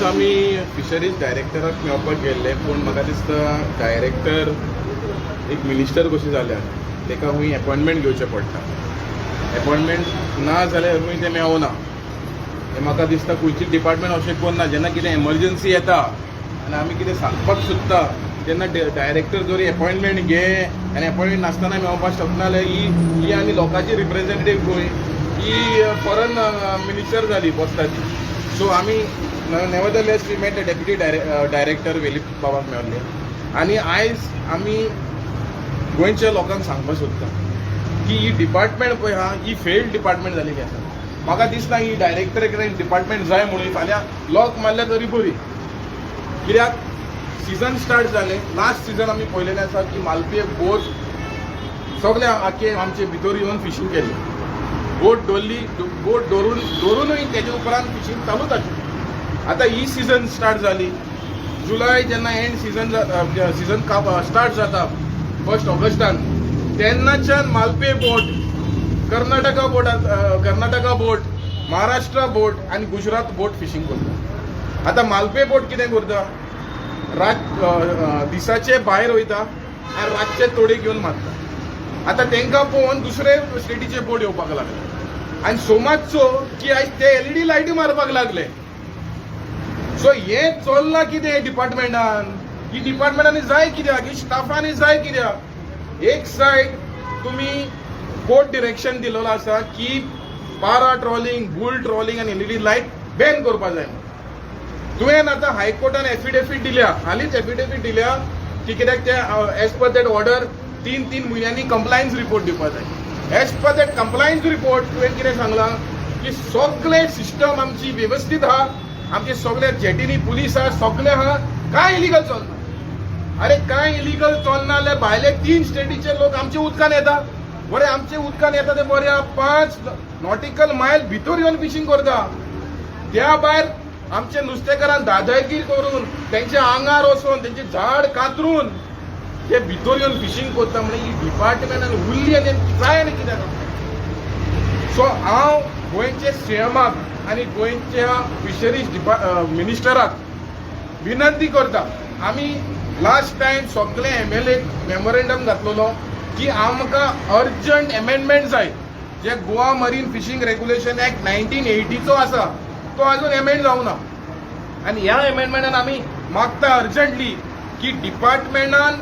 आमी फिशरीज डायरेक्टराक मेळपाक गेल्ले, पूण म्हाका दिसता डायरेक्टर एक मिनिस्टर कशी जाल्या, ताका खंय एपॉयंटमेंट घेवचें पडटा. एपॉयंटमेंट ना जाल्यार खंय तें मेळना. हें म्हाका दिसता खंयची डिपार्टमेंट अशें करना. जेन्ना कितें एमर्जन्सी येता आनी आमी कितें सांगपाक सोदता, तेन्ना डायरेक्टर जरी एपॉयंटमेंट घे आनी एपॉयंटमेंट नासतना मेळपाक शकना जाल्यार ही ही आनी लोकांची रिप्रेझेंटेटीव खंय, ही फॉरन मिनिस्टर जाली बसता ती. सो आमी nevertheless we met deputy director Velip बाबाक मेळ्ळे आनी आयज आमी गोंयच्या लोकांक सांगपाक सोदता की ही डिपार्टमेंट पळय आहा, ही फेल्ड डिपार्टमेंट जालेली आसा. म्हाका दिसना ही डायरेक्टर कितें डिपार्टमेंट जाय म्हणून. फाल्यां लॉक मारल्यार तरी बरी, कित्याक सिजन स्टार्ट जालें. लास्ट सिजन आमी पळयलेलें आसा की मालपे बोट सगळे आख्खे आमचे भितर येवन फिशींग केलें. बोट दवरली, बोट दवरून दवरुनूय तेजे उपरांत फिशींग चालूच आशिल्लें. आतां ही सिजन स्टार्ट जाली, जुलय जेन्ना एंड सिजन सिजन स्टार्ट जाता फर्स्ट ऑगस्टान, तेन्नाच्यान मालपे बोट, कर्नाटका बोट, कर्नाटका बोट, महाराष्ट्र बोट आनी गुजरात बोट फिशींग करता. आतां मालपे बोट कितें करता, रात दिसाचे भायर वयता आनी रातचे तोडे घेवन मारता. आतां तांकां पळोवन दुसरे स्टेटीचे बोट येवपाक लागले आनी सोमाजचो की आयज ते एलईडी लायटी मारपाक लागले. सो हें चल्लां कितें डिपार्टमेंटान? ही डिपार्टमेंटांनी जाय कित्याक? ही स्टाफांनी जाय कित्याक? एक सायड तुमी कोर्ट डिरेक्शन दिलेलो आसा की पारा ट्रॉलिंग, बुल ट्रॉलिंग आनी एलईडी लायट बॅन करपा जाय. तुवें आतां हायकोर्टान एफिडेवीट दिल्या, हालींच एफिडेवीट दिल्या की कित्याक ते एज पर that order 3-3 म्हयन्यांनी कंप्लायन्स रिपोर्ट दिवपा जाय. As per that compliance report तुवें कितें सांगलां की सगळे सिस्टम आमची वेवस्थीत आहा, आमचे सगळे जेटीनी पुलीस आहा, सगळे आहा, कांय इलिगल चलना. अरे, कांय इलिगल चलना जाल्यार भायले तीन स्टेटीचे लोक आमच्या उदकान येता. बरें, आमचे उदकान येता ते बरें आहा, 5 नॉटिकल मायल भितर येवन फिशींग करता. त्या भायर आमचे नुस्तेकारान दादागिरी करून, तेंच्या आंगार वचून, तेंचे झाड कातरून ते भितर येवन फिशींग करता. म्हणजे ही डिपार्टमेंट आनी उरली आनी जाय आनी कित्याक? सो हांव गोंयचे सीएमाक आनी गोंयच्या फिशरीज मिनिस्टराक विनंती करता. आमी लास्ट टायम सगळे एमएलए मेमोरेंडम घातलेलो की आमकां अर्जंट एमेंडमेंट जाय. जे Goa marine fishing regulation act 1980चो आसा, तो अजून एमेंड जावना आनी ह्या एमेंडमेंटान आमी मागता अर्जंटली की डिपार्टमेंटान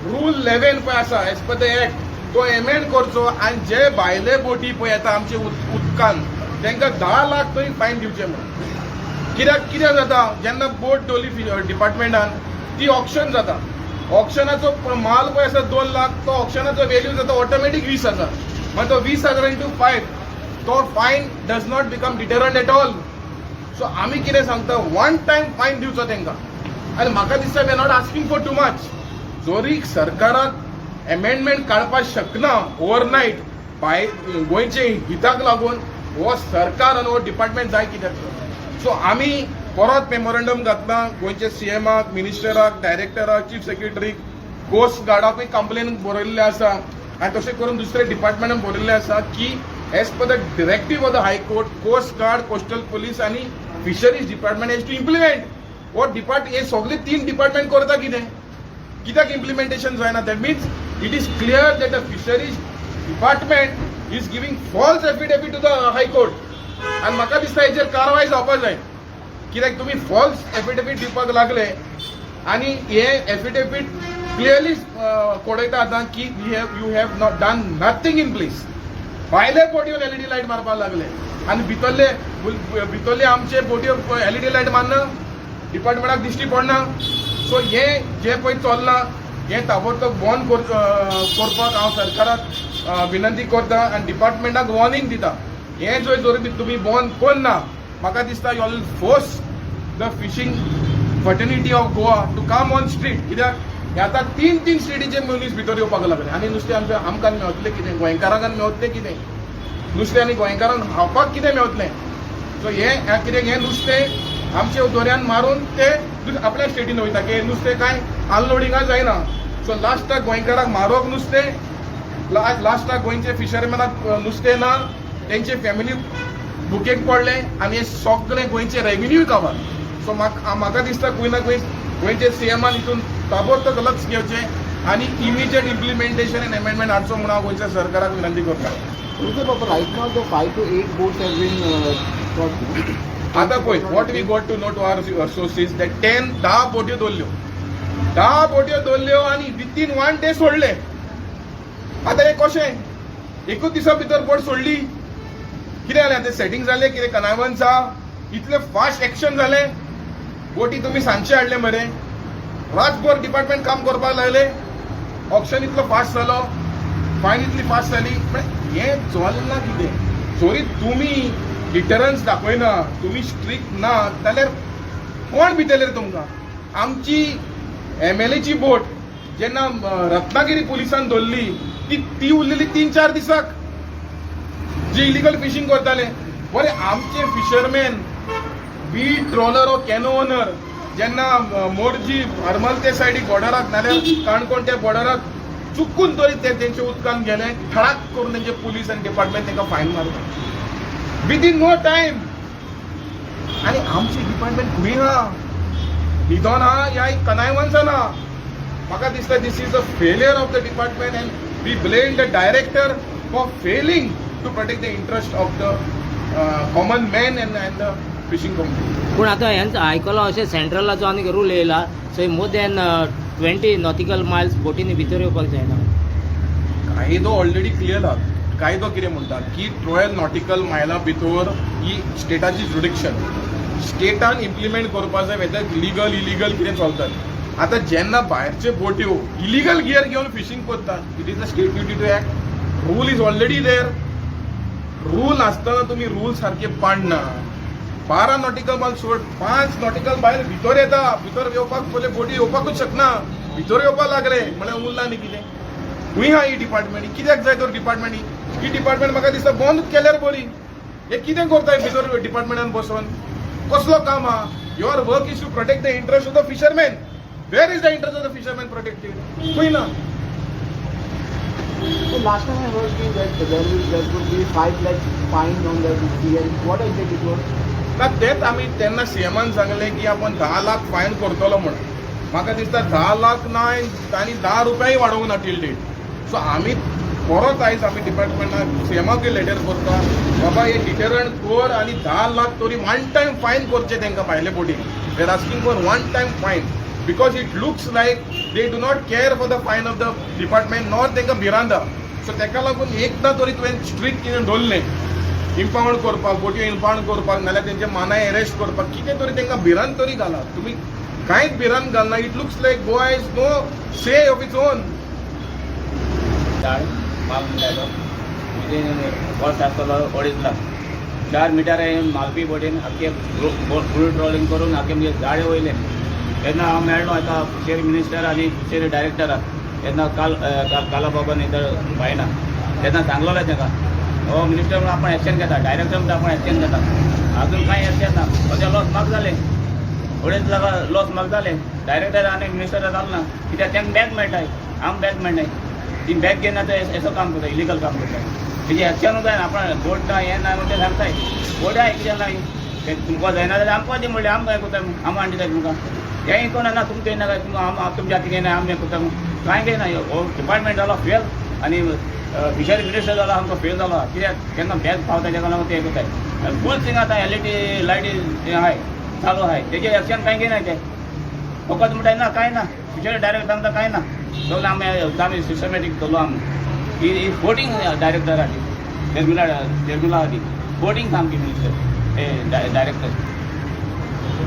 रूल 11 पळय आसा एज पर the act, तो एमेंड करचो आनी जे भायले बोटी पळय येता आमचे उदकान, तांकां 10 लाख तरी फायन दिवचे म्हणून. कित्याक कितें जाता, जेन्ना बोट दवरली डिपार्टमेंटान, ती ऑक्शन जाता. ऑक्शनाचो माल पळय आसा 2 लाख, तो ऑक्शनाचो व्हॅल्यू जाता ऑटोमॅटीक 20,000. मागीर तो 20,000 इंटू 5, तो fine does not become deterrent at all. So आमी कितें सांगता, वन टायम फायन दिवचो तांकां. आनी म्हाका दिसता we are not asking for too much. जरी सरकाराक एमेंडमेंट काडपाक शकना ओवरनायट, बाय गोंयचे हिताक लागून हो सरकार आनी हो डिपार्टमेंट जाय कित्याक? सो आमी परत मेमोरंडम घातलां गोंयचे सीएमाक, मिनिस्टराक, डायरेक्टराक, चीफ सेक्रेटरीक, कोस्ट गार्डाकूय कंप्लेन बरयल्लें आसा आनी तशें करून दुसरे डिपार्टमेंटान बरयल्लें आसा की as per the directive of the High Court, Coast Guard, Coastal Police आनी Fisheries Department has to implement. हो डिपार्ट हे सगळे तीन डिपार्टमेंट करता कितें? कित्याक इम्प्लिमेंटेशन जायना? That means it is clear that the Fisheries Department is giving false affidavit to the High Court. आनी म्हाका दिसता हेचेर कारवाय जावपा जाय, कित्याक तुमी फॉल्स एफिडेवीट दिवपाक लागले आनी हे एफिडेवीट क्लियरली कळयता आतां की you have not done nothing in place. भायले बोटयो एलईडी लायट मारपाक लागले आनी भितरले भितरले आमचे बोटयो एलईडी लायट मारना, डिपार्टमेंटाक दिश्टी पडना. सो हे जे पळय चल्लां, हें ताबडतोब बंद करपाक हांव सरकाराक विनंती करता आनी डिपार्टमेंटाक वॉर्निंग दिता. हें जर जर तुमी बंद करना, म्हाका दिसता you will force the fishing fraternity of Goa to come on street. कित्याक हे आतां तीन तीन स्टेटीचे मनीस भितर येवपाक लागले आनी नुस्तें आमच्या आमकां मेवतलें कितें? गोंयकारांक मेवतलें कितें नुस्तें आनी गोंयकारांक खावपाक कितें मेवतलें? सो हें कितें, हें नुस्तें आमच्या दर्यान मारून ते आपल्या स्टेटीन वयता की नुस्तें कांय अनलोडिंगा जायना. सो लास्टाक गोंयकारांक मारोग नुस्तें, लास्टाक गोंयचे फिशरमॅनाक नुस्तें ना, तेंचे फॅमिली भुकेक पडले आनी हे सगळे गोंयचे रेव्हेन्यू काबार. सो म्हाका दिसता खंय ना खंय गोंयचे सीएमान हितून ताबडतोब लक्ष घेवचें आनी इमिजिएट इम्प्लिमेंटेशन आनी अमेंडमेंट हाडचो म्हणून हांव गोंयच्या सरकाराक विनंती करता. Mr. Papa, right now the 5 to 8 boats have been caught, no? आता पळय, what we got to know to our sources that 10 10 बोट्यो दवरल्यो, 10 बोट्यो दवरल्यो आनी विथीन वन डे सोडले. आतां हें कशें एकूच दिसा भितर बोट सोडली? कितें जालें आतां? सेटींग जालें कितें? कनायवन्स आहा? इतलें फास्ट एक्शन जालें? बोटी तुमी सांजचे हाडले मरे, रातभर डिपार्टमेंट काम करपाक लागले, ऑक्शन इतलो फास्ट जालो, फायन इतली फास्ट जाली. पण हें चलना कितें? जरी तुमी डिटरन्स दाखयना, तुमी स्ट्रिक्ट ना जाल्यार कोण भितरले रे तुमकां? आमची एमएलएची बोट जेन्ना रत्नागिरी पुलिसान धरली, ती ती उरलेली 3-4 दिसाक, जे इलिगल फिशींग करताले. बरें, आमचे fisherman, be trawler or canoe owner, जेन्ना मोरजी हरमल ते सायडीक बॉर्डराक नाल्यार काणकोण त्या बॉर्डराक चुकून तरी ते तेंच्या उदकान गेले, ठळाक करून तेंचे पुलीस आनी डिपार्टमेंट तांकां फायन मारता विदीन नो टायम. आनी आमची डिपार्टमेंट खंय आहा? न्हिदोन आहा या कनायवन्सान आहा? म्हाका दिसता this is a failure of the department and we blame the director for failing to protect the interest of the common man and the fishing community. पूण आतां हेंच आयकलां अशें, सेंट्रलाचो आनीक रूल येयला, so more than 20 nautical miles बोटींनी भितर येवपाक जायना. कायदो ऑलरेडी क्लियर आहा. कायदो कितें म्हणटा की 12 नॉटिकल मायला भितर ही स्टेटाची जुडिक्शन, स्टेटान इम्प्लिमेंट करपा जाय वेदर लिगल इलिगल कितें चलतात. आतां जेन्ना भायरच्यो बोट्यो इलिगल गियर घेवन फिशींग करतात, it is a state duty to act. Rule is already there. Rule आसतना तुमी रूल सारके पाडना. 12 नॉटिकल मायल सोड, 5 नॉटिकल मायल भितर येता, भितर येवपाक पयले बोटी येवपाकूच शकना, भितर येवपाक लागले म्हळ्यार उरला न्ही कितें? खंय आहा ही डिपार्टमेंट? कित्याक जाय तर डिपार्टमेंट? ही डिपार्टमेंट म्हाका दिसता बंद केल्यार बरी. हे कितें करताय भितर डिपार्टमेंटान बसोन? कसलो काम आहा? Your work is to protect the interest of the fisherman. Where is the interest of the fisherman protected? खंय ना. So last time I heard that there would be 5 lakh fine on the CM. What exactly it was? ना, तेच आमी तेन्ना सीएमान सांगलें की आपण 10 lakh fine करतलो म्हण. म्हाका दिसता 10 लाख ना आनी 10 रुपयाय वाडोवंक ना टील डेट. सो आमी परत आयज आमी डिपार्टमेंटाक सीएमाक लेटर करता, बाबा हे डिटरंट कर आनी 10 लाख तरी वन टायम फायन करचें तांकां भायले बोटीक. We are asking for one time fine because it looks like they do not care for the fine of the department nor तांकां भिरांत. सो ताका लागून एकदां तरी तुवें स्ट्रिक्ट कितें दवरलें, इम्पावंड करपाक, बोटयो इम्पावंड करपाक, नाल्यार तेंचे मानाय अरेस्ट करपाक, कितें तरी तांकां भिरांत तरी घाला. तुमी कांयच भिरांत घालना. It looks like Goa is no say of its own. झाड माल म्हणटालो विदीन कॉस्ट आसतलो 2.5 लाख. 4 मिटर मालपी बोटीन आख्खे फूल ट्रॉलिंग करून आख्खे म्हणजे जाळे वयले. तेन्ना हांव मेळ्ळो एका फिशरी मिनिस्टर आनी फिशरी डायरेक्टराक. तेन्ना काल कालाबाबान इथं बायना तेन्ना सांगलेलें ताका, हो मिनिस्टर म्हणून आपण एक्शन घेता, डायरेक्टर म्हणटा आपण एक्शन घेता. अजून कांय एक्शन ना. म्हजे लॉस म्हाका जालें, 2.5 लाख लॉस म्हाका जालें. डायरेक्टर आनी मिनिस्टर जालो ना, कित्याक तांकां बॅग मेळटाय, आमकां बॅग मेळनाय. ती बॅग घेवन आतां येसो काम करता, इलिगल काम करता. तेजी एक्शनूच जायना. आपण बोट ना, हें ना म्हणून ते सांगताय. बोट आहाय, कित्याक ना ते तुमकां जायना जाल्यार आमकां दी म्हणलें, आमकां हें करता, आमी हाडून दिता तुमकां. हेंय कोण ना, तुमकां येना काय तुमकां, आम तुमच्या हातीन येना, आमी हें करता कांय घेयना. हो डिपार्टमेंट जालो फेल आनी फिशरी मिनिस्टर जालो आमकां फेल जालो. कित्याक केन्ना बॅग पावता तेका लागून ते हें करताय. फूल थिंग आतां एलईडी लायटी हें आहाय, चालू आहाय, तेजें एक्शन कांय घेयना. ते फकत म्हणटाय ना, कांय ना. फिशरी डायरेक्ट सांगता कांय ना, सगळें आमी आमी सिस्टमॅटीक धरलो. आमी ही ही बोटींग डायरेक्टर आहा ती निर्मिला, निर्मिला आहा ती बोटींग सामकी मिनिस्टर हे डायरेक्टर.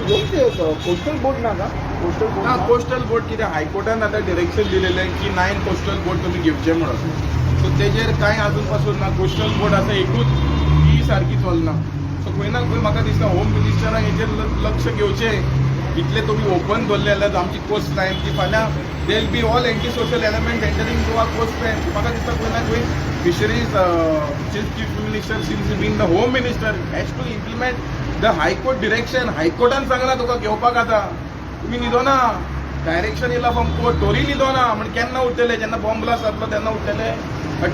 कोस्टल बोट ना का? कोस्टल बोट ना, कोस्टल बोट कितें, हायकोर्टान आतां डिरेक्शन दिलेलें की नायन कोस्टल बोट तुमी घेवचे म्हणून. सो तेजेर कांय अजून पासून ना. कोस्टल बोट आसा एकूच, ती सारकी चलना. सो खंय ना खंय म्हाका दिसता होम मिनिस्टरान हेजेर लक्ष घेवचें. इतले तुमी ओपन दवरले जाल्यार आमची कोस्ट लायन ती फाल्यां there'll be all anti social element entering Goa coast line. म्हाका दिसता खंय ना खंय fisheries chief minister, since been the home minister, has to implement the high court direction. हायकोर्टान सांगला तुका घेवपाक, आतां तुमी न्हिदोना. डायरेक्शन येयला फ्रॉम कोर्ट, तोरी न्हिदोना म्हण केन्ना उठतले? जेन्ना बॉम्ब ब्लास्ट जातलो तेन्ना उठतले?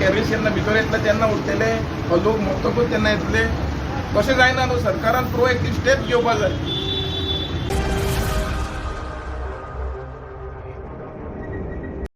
टेररिस्ट जेन्ना भितर येतले तेन्ना उठतले? लोक मरतकूच तेन्ना येतले? तशें जायना न्हू. सरकारान प्रोएक्टीव स्टेप घेवपाक जाय.